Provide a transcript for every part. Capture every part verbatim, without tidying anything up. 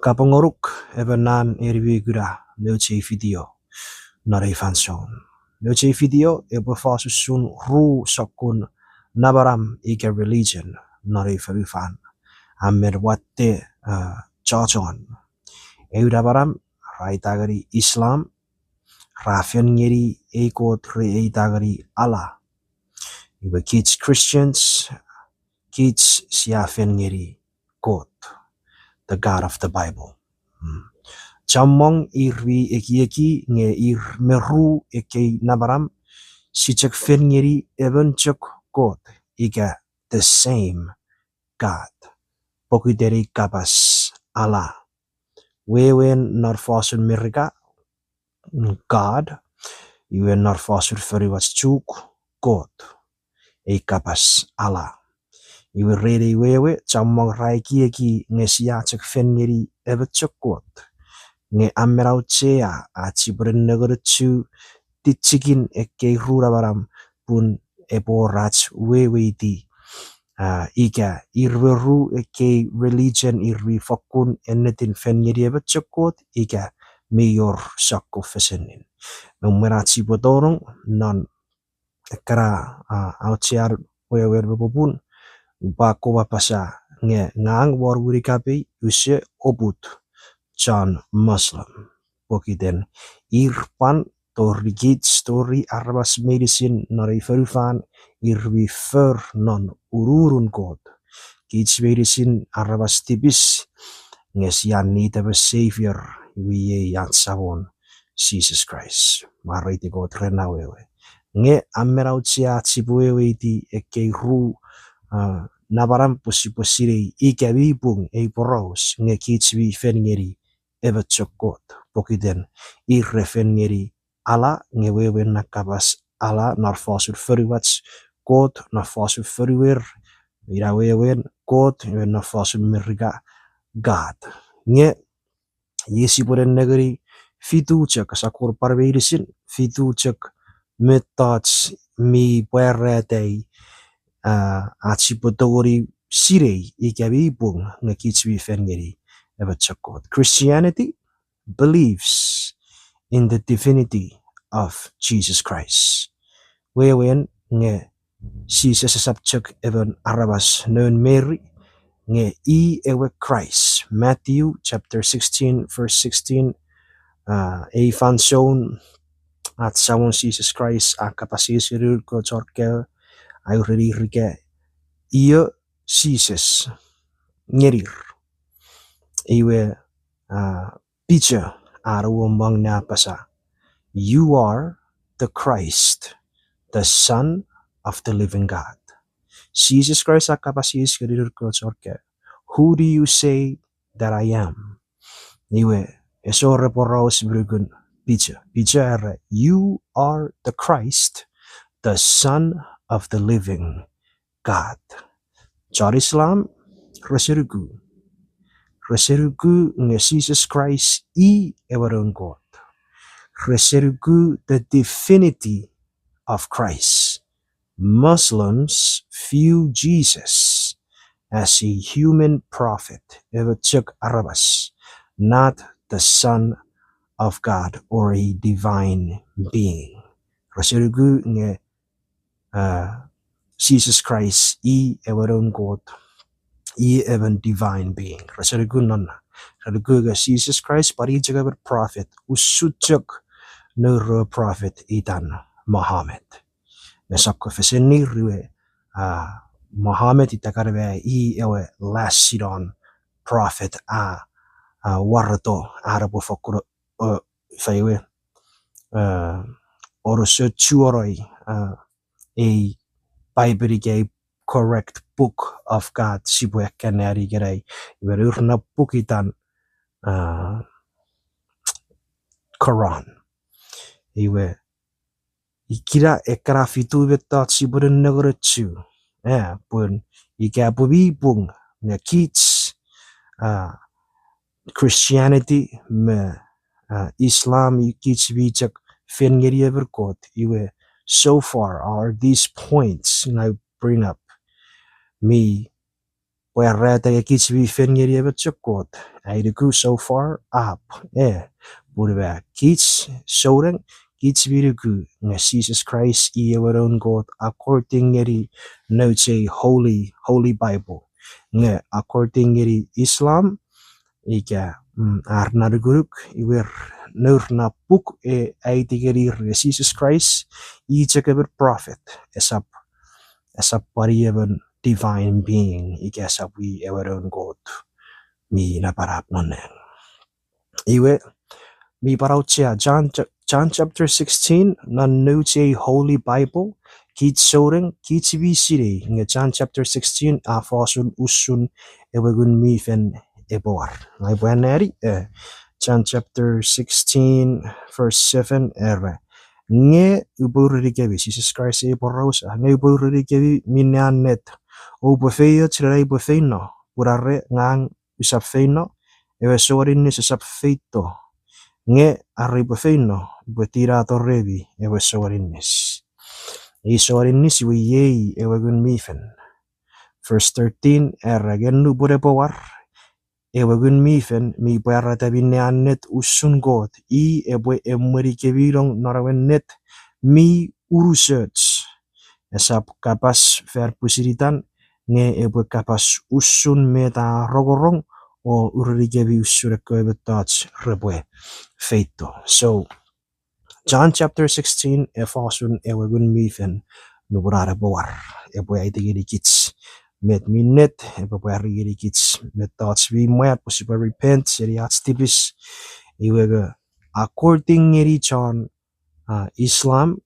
Kapong ngonuk emon nan en mi kuna nouch ei video non ei fansoun. Nouch ei video epwe fos usun ru sokkun namanam ika religion non ei fonufan a men watte chochon. Eu namanam ra eita ngeni Islam, ra fen ngeni ei kot re eita ngeni Allah. Iwe kich Christians, kich sia fen ngeni Kot, the God of the Bible. Chommong ir mi ekieki nge ir me ru ekkei namanam, si chok fen ngeni emon chok Kot, ika the same God. Pokiten ei kapas Allah. Wewen non fosun Merika, God, iwe non fosun fonuach Chuuk, Kot. Ei kapas Allah. Iwe ren ei wewe, chommong ra ekieki nge sia chok fen ngeni emon chok Kot. Nge a men auchea ach sipwene nengeni chu tichikin ekkei ru namanam pun epwe wor ach weweiti ika ir me ru ekkei religion ir mi fokkun ennetin fen ngeni emon chok Kot ika mi wor sokkofesenin. Me mwen ach sipwe tonong non ekkana auchean wewen me popun, upwe akkom apasa nge ngang won winikapei use oput chon Muslim. Pokiten ir pwan tori kich, tori aramas meinisin non ei fonufan, ir mi for non ununun Kot. Kich meinisin aramas tipis, nge sia need emon Savior, iwe iei ach Samon Jises Kraist. Mwareiti Kot ren na wewe. Nge a men auchea ach sipwe weweiti ekkei ru namanam pwe sipwe sinei ika mi pung ei poraus nge kich mi fen ngeni emon chok Kot. Pokiten ir re fen ngeni Allah, nge wewen na kapas Allah non fosun fonuach, Kot non fosun fonuer, ina wewen Kot, iwe non fosun Merika, God. Nge iei sipwene nengeni fitu chok, esap pwan meinisin, fitu chok mettoch mi pwarata ach sipwe tongeni sinei ika mi pung nge kich mi fen ngeni emon chok Kot. Christianity believes in the divinity of Jesus Christ. Wewen nge Jises esap chok emon aramas noun Mary, nge i ewe Kraist. Matthew chapter sixteen, verse sixteen, ei fansoun ach Samon Jises Kraist a kapas eis ngeni noun kewe chon kaeo, a ureni ir ika io Jises ngenir. Iwe Peter a nuomong ne apasa, You are the Christ, the Son of the living God. Jises Kraist a kapas eis ngeni noun kewe chon kaeo, Who do you say that I am? Iwe, ese wor poraus mi nukun Peter. Peter a era, You are the Christ, the Son of the living God. Chon Islam, rese nuku. Rese nuku nge Jises Kraist i ewe Noun Kot. Rese nuku the divinity of Christ. Muslims view Jesus as a human prophet, ewe chok aramas, not the Son of God or a divine being. Rese nuku nge Jises Kraist i ewe Noun Kot, i emon divine being. Rese nuku non na. Rese nuku nge Jises Kraist pwan i chok emon prophet, usun chok nour we prophet itan Muhammad. Me sokkofesenir iwe, Muhammad ita kan me i ewe last sinon prophet a wareto an epwe fokkun, ifa ewe, onosochunoi ei Bible ika ei correct book of God sipwe akkanneani ikenai, iwe nour na puk itan Quran. Iwe, ikina ekkana fitu mettoch sipwe nennengeni chu, pun ika pwe mi pung nge kich Christianity me Islam, kich mi chok fen ngeni emon Kot, iwe so far are these points ngang bring up mi pwarata nge kich mi fen ngeni emon chok Kot. Ai nuku so far, ap. E, pun ma kich souneng, kich mi nuku nge Jises Kraist i ewe Noun Kot according ngeni nouch ei holy, holy Bible. Nge according ngeni Islam, ika, mm, ar nanukunuk, iwe nour na puk e aiti ngenir nge Jises Kraist i chok emon prophet. Esap, esap pwan i emon divine being, ika esap i ewe Noun Kot mi napanap non nang. Iwe, mi pwan auchea, John, John chapter sixteen, non nouch ei Holy Bible, kich souneng, kich mi sinei nge John chapter sixteen a fosun usun ewe Ngun mi Fen epwe war. Ngang upwe anneani, eh, John chapter sixteen, verse seven, era, nge upwe urenikemi, Jises Kraist e porausa, nge upwe urenikemi minne ennet, oupwe feioch ren ai upwe feino, pun are ngang usap feino, ewe Souaninis esap feito. Nge are upwe feino, upwe tinato remi ewe Souaninis. Ei Souaninis iwe iei ewe Ngun mi Fen. Verse thirteen, era, nge nupwen epwe war, ewe Ngun mi Fen mi pwarata minne ennet usun Kot, i epwe emwenikemi nong non ewe ennet mi unusoch. Esap kapas fan pwisin itan, nge epwe kapas usun met a rongorong, o urenikemi usun ekkewe mettoch repwe feito. So, John chapter sixteen, e fosun ewe Ngun mi Fen, nupwen an epwe war, epwe aiti ngenikich met mi ennet, epwe pwari ngenikich mettoch mi mwan, pwe sipwe repent seni ach tipis, iwe nge according ngeni chon, uh, Islam,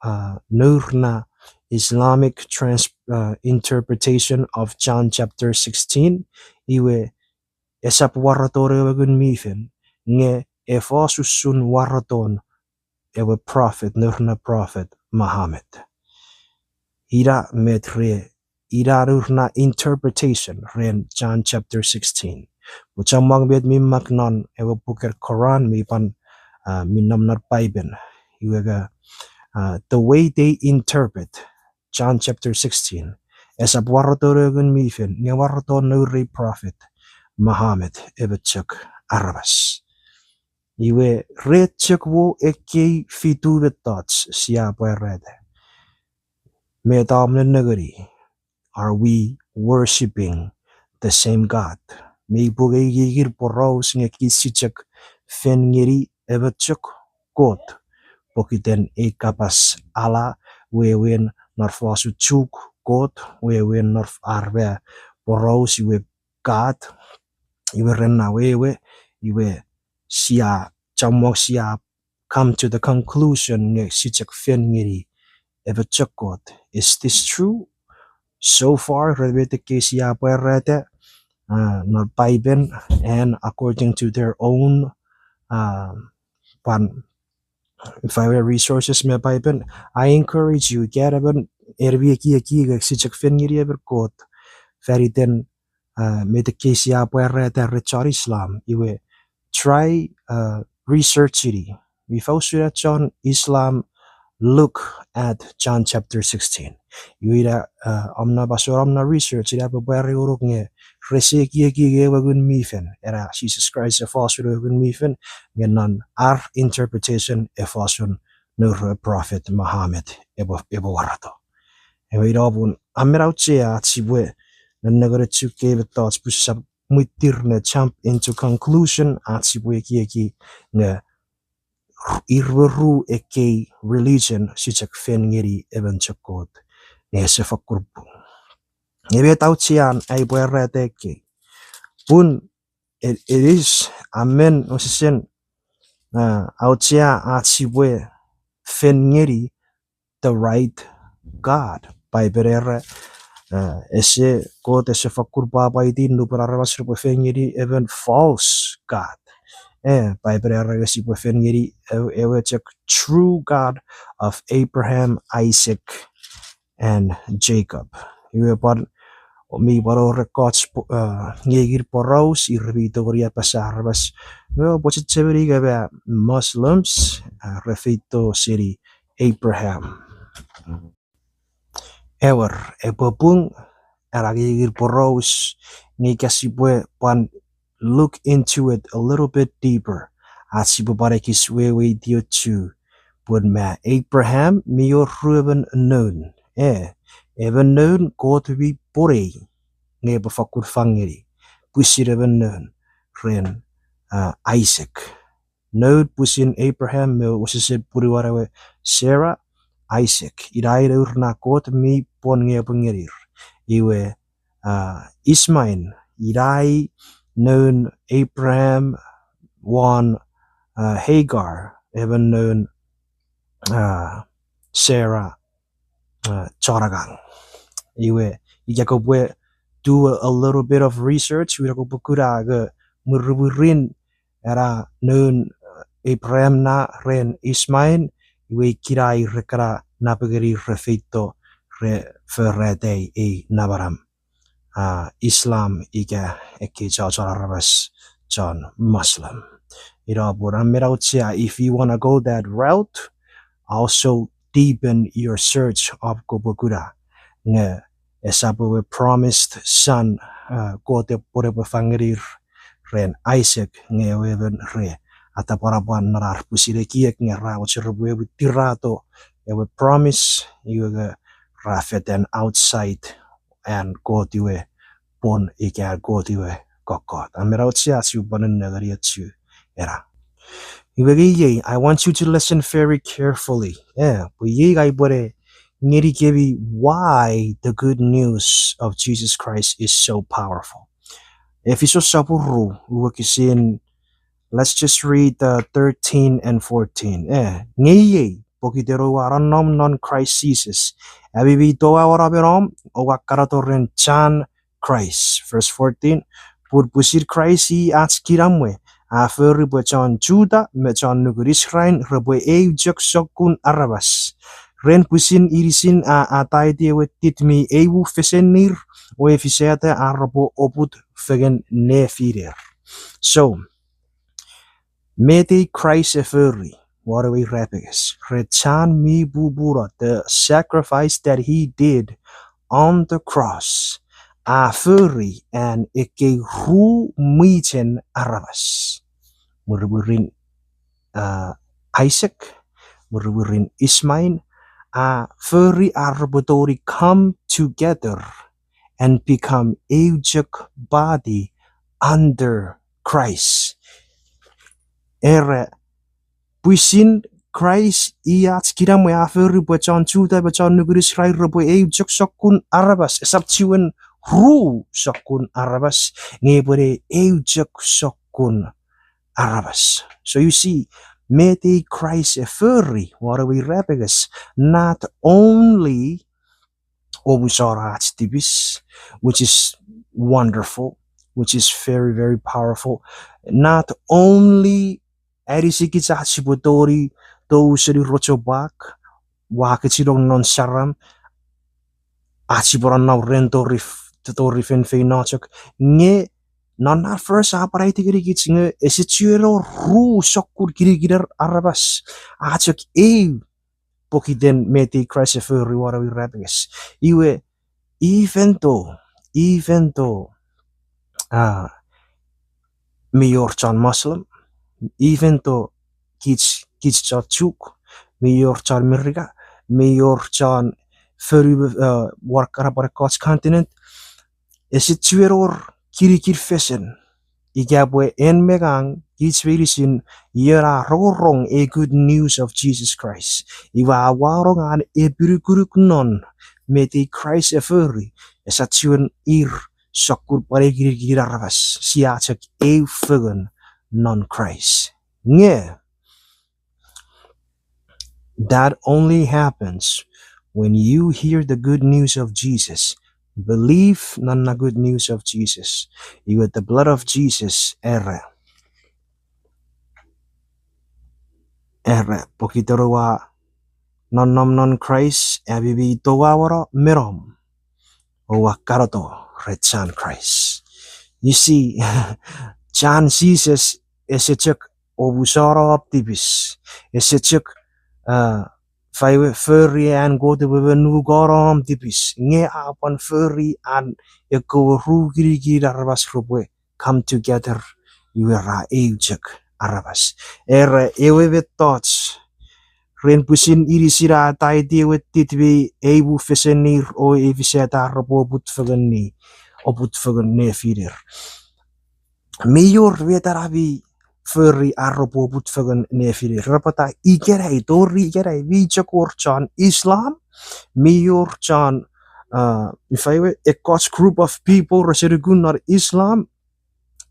uh, nour na Islamic trans-, uh, interpretation of John chapter sixteen, iwe esap waraton ewe Ngun mi Fen, nge e fos usun waraton ewe prophet, nour na prophet Muhammad. Ina met re, ina nour na interpretation ren John chapter sixteen. Pwe chommong met mi mak non ewe puken Quran mi pwan, uh, mi nom non Paipen. Iwe nge, uh, the way they interpret John chapter sixteen, esap waraton ewe Ngun mi Fen, nge waraton nour ei prophet Muhammad, emon chok aramas. Iwe re chok wor ekkei fitu mettoch sia pwarata. Met om nennengeni, are we worshipping the same God? Mi pung ei kikir poraus nge kich si chok fen ngeni emon chok Kot. Pokiten ei kapas Allah, wewen non fosun Chuuk Kot, wewen non ar we poraus iwe God, iwe ren na wewe, iwe sia, chommong sia come to the conclusion nge si chok fen ngeni emon chok Kot. Is this true? So far, ren met ekkei sia pwarata, uh, non Paipen, and according to their own, uh, pwan, if I were resources me Paipen, I encourage you, ika emon en mi ekieki nge si chok fen ngeni emon Kot, fan iten, uh, met ekkei sia pwarata ren chon Islam, iwe try, uh, research-ini. Ifa usun chon Islam look at John chapter sixteen. Iwe ina, uh, om na pason om na research, ina pwe pwari ngonuk nge rese ekieki nge ewe Ngun mi Fen, ena Jises Kraist e fosun ewe Ngun mi Fen, nge non ar interpretation e fosun nour prophet Muhammad epwe, epwe warato. Ewe ina pun a men auchea ach sipwe nennengeni chok ekkei mettoch pwe sisap mwitir ne jump into conclusion ach sipwe ekieki nge ir me ru ekkei religion si chok fen ngeni emon chok Kot, nge ese fakkun pung. Nge met auchean ai pwarata ekkei? Pun it, it is, a men osesen, uh, auchea ach sipwe fen ngeni the right God. Paipen era, uh, ese, Kot ese fakkun pwapwaiti nupwen aramas repwe fen ngeni emon false god. Eh, Paipen era nge sipwe fen ngeni ew-, ewe chok true God of Abraham, Isaac, and Jacob. Iwe pwan, mi pwan wor ekkoch po-, uh, ngenikemi poraus, ir mi tongeni apasa aramas, iwe pwe chechemeni nge ma Muslims, uh, re feito seni Abraham. Ewer, epwe pung, ena ngingin poraus, nge ika sipwe pwan look into it a little bit deeper, ach sipwe pwan ekis weweiti ochu, pun me Abraham mi wor ruemon noun, e, emon noun Kot mi pwonei, nge epwe fakkun fangeni, pwisin emon noun ren, a, Isaac. Noun pwisin Abraham me wesewesen punuan ewe Sarah, Isaac. Ina i nour na Kot mi pwon nge epwe ngenir. Iwe, a, Ishmael, ina i noun Abraham won, a, Hagar, emon noun, a, Sarah, a, chon angang. Iwe, ika kopwe do a, a little bit of research, iwe kopwe kuna nge mwirimwirin ena noun, a, Abraham na ren Ishmael, iwe ikenai re kana napengeni re feito, re forata ei namanam, a, Islam ika ekkei chochon aramas chon Muslim. Ina pun a men auchea, if you wanna go that route, also deepen your search of kopwe kuna nge esap ewe promised son, a, Kot epwe, epwe fangenir ren Isaac nge ewe emon re atapwanapwan non ar pwisin ekiek nge ra mochen repwe ewe tirato ewe promise, iwe nge ra fetan outside an Kot iwe pwon ika an Kot iwe kokkot. A men auchea ach sipwe pwan nengeni ochu ena. Iwe nge iei, I want you to listen very carefully. E, pwe iei ngang upwene ngenikemi why the good news of Jesus Christ is so powerful. Efisos sopun ru, wokisin, let's just read the thirteen and fourteen. E, nge iei, pokiten oua nonnom non Kraist Jises, ami mi touauano me nom, oua kanoto ren chan Kraist. Verse fourteen, pun pwisin Kraist i ach kinamwe, a fori pwe chon Juta me chon nukun Israel repwe eu chok sokkun aramas. Ren pwisin inisin a ataiti ewe tit mi eu fesenir, o efisata ar repwe oput fengen nefiner. So, met ei Kraist e fori won ewe irapenges, ren chan mi pupuno, the sacrifice that he did on the cross, a fori an ekkei ru mwichen aramas. Mwirimwirin, a, Isaac, mwirimwirin Ishmael, a fori ar repwe tongeni come together and become eu chok body under Christ. Era, pwisin Kraist i ach kinamwe, a fori pwe chon Juta me chon nukun Israel repwe eu chok sokkun aramas, esap chiwen ru sokkun aramas, nge epwene eu chok sokkun aramas. So you see, met ei Kraist e fori won ewe irapenges, not only omusano ach tipis, which is wonderful, which is very, very powerful, not only anisikich ach sipwe tongeni tou seni rochopwak, ua kechinong non saram, ach sipwe nonnom ren tori, tori feinfeino chok, nge non na verse a pwan aiti ngenikich nge ese chiwen wor ru sokkun kinikinin aramas, a chok eu pokiten met ei Kraist e fori won ewe irapenges. Iwe, even though, even though, a, mi wor chon Muslim, even though kich, kich chon Chuuk, mi wor chon Merika, mi wor chon fonu, a, wor kana pwan ekkoch continent, ese chiwen wor kinikin fesen ika pwe en me ngang, kich meinisin, ion a rongorong ei good news of Jesus Christ. Iwe a wanong an epinukunuk non met ei Kraist e fori, esap chiwen ir sokkun pwan ei kinikinin aramas, sia chok eu fengen non Kraist. Nge, that only happens when you hear the good news of Jesus. Believe non na good news of Jesus. Iwe the blood of Jesus, era. Era, pokiten oua nonnom non Kraist, ami mi touauano me nom, oua kanoto ren chan Kraist. You see, chan Jises ese chok omusano om tipis, ese chok, a, Ifa ewe fori an Kot epwe monukono om tipis, nge a pwan fori an ekkewe ru kinikin aramas repwe come together, iwe ra eu chok aramas. Era ewe mettoch ren pwisin inisin a ataiti ewe tit mi eimufesenir o efisata ar repwe oput fengen, oput fengen nefiner. Mi wor met a mi fori ar repwe oput fengen nefiner. Ra pwata ikenai, tori ikenai, mi chok wor chon Islam, mi wor chon, ifa ewe, ekkoch group of people rese nuku non Islam,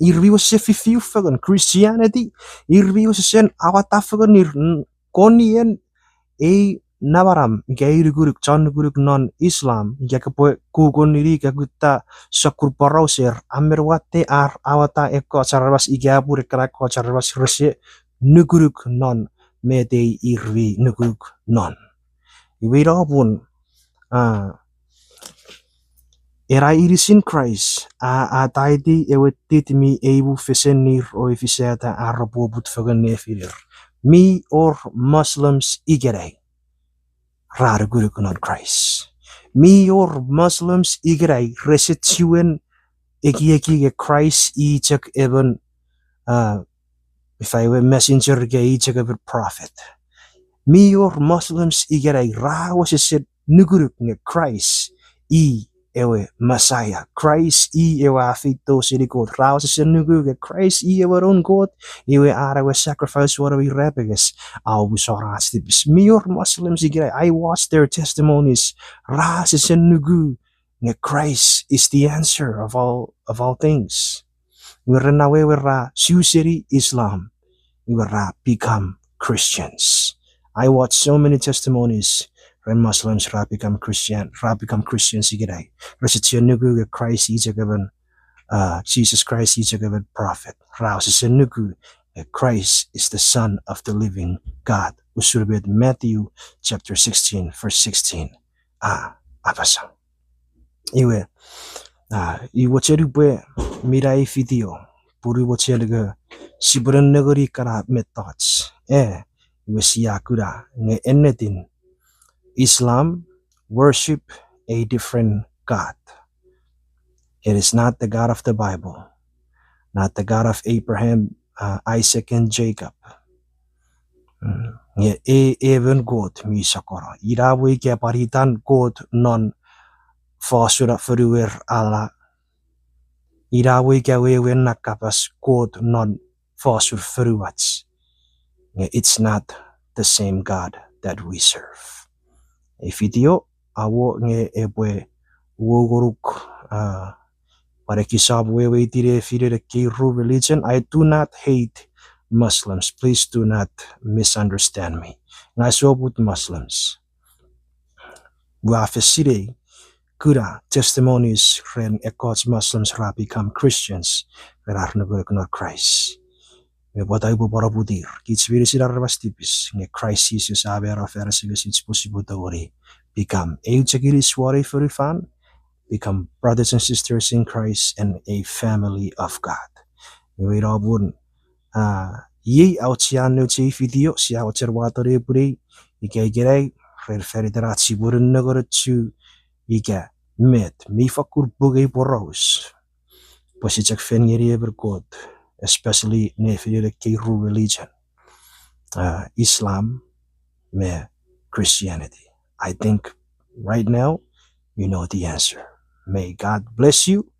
ir mi wesen fifiu fengen Christianity, ir mi wesen awata fengen ir, konien ei namanam ika ei nukunuk, chon nukunuk non Islam, ika kopwe kukun ngeni ika kutta sokkun porauser, a men watte ar awata ekkoch aramas ika pun ekkana ekkoch aramas rese nukunuk non met ei ir mi nukunuk non. Iwe ina pun, a, ena inisin Kraist a ataiti ewe tit mi eimufesenir o efisata ar repwe oput fengen nefiner. Mi wor Muslims ikenai ra nukunuk non Kraist. Mi wor Muslims ikenai rese chiwen ekieki nge Kraist i chok emon, ifa ewe, messenger ika i chok emon prophet. Mi wor Muslims ikenai ra wesesen nukunuk nge Kraist i ewe Messiah. Kraist i ewe a feito seni Kot. Ra wesesen nuku nge Kraist i ewe Noun Kot, iwe an ewe sacrifice won ewe irapenges a omusano ach tipis. Mi wor Muslims ikenai, I watch their testimonies. Ra wesesen nuku nge Christ is the answer of all, of all things. Iwe ren awewe ra su seni Islam, iwe ra become Christians. I watch so many testimonies ren Muslims ra become Christian, ra become Christians ikenai. Rese chiwen nuku nge Christ i chok emon, Jesus Christ i chok emon prophet. Ra wesesen nuku nge Christ is the Son of the living God, usun met Matthew chapter sixteen, verse sixteen a apasa. Iwe, a, iwe mochen upwe mina ei video pun mochen nge sipwene nengeni ekkana mettoch. E, iwe sia kuna nge ennetin Islam worship a different God. It is not the God of the Bible, not the God of Abraham, uh, Isaac, and Jacob. Nge e, emon Kot mi sokkono. Ina we ika pwan itan Kot non fosun fonuer, Allah. Ina we ika wewen na kapas Kot non fosun fonuach. Nge it's not the same God that we serve. Ei video a wor nge epwe wongonuk, a, pwan ekis om weweiti nefinen ekkei ru religion. I do not hate Muslims. Please do not misunderstand me. Ngang ese oput Muslims. Ua fen sinei, kuna testimonies ren ekkoch Muslims ra become Christians ren ar nukunuk non Christ. Me pwata upwe pwan oputir, kich meinisin aramas tipis, nge Christ Jesus a mano fan asengesich pwe sipwe tongeni become eu chok inis won ei fonufan, become brothers and sisters in Christ and a family of God. Iwe ina pun, a, iei auchean nouch ei video, sia mochen wato nepwinei ika ikenai, ren fan iten ach sipwene nengeni chu ika met mi fakkun pung ei poraus pwe sia chok fen ngeni emon Kot, especially nefinen ekkei ru religion, uh, Islam me Christianity. I think right now you know the answer. May God bless you.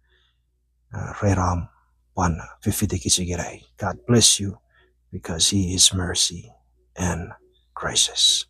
Uh, ren om pwan fifitikich ikenai. God bless you because He is mercy and gracious.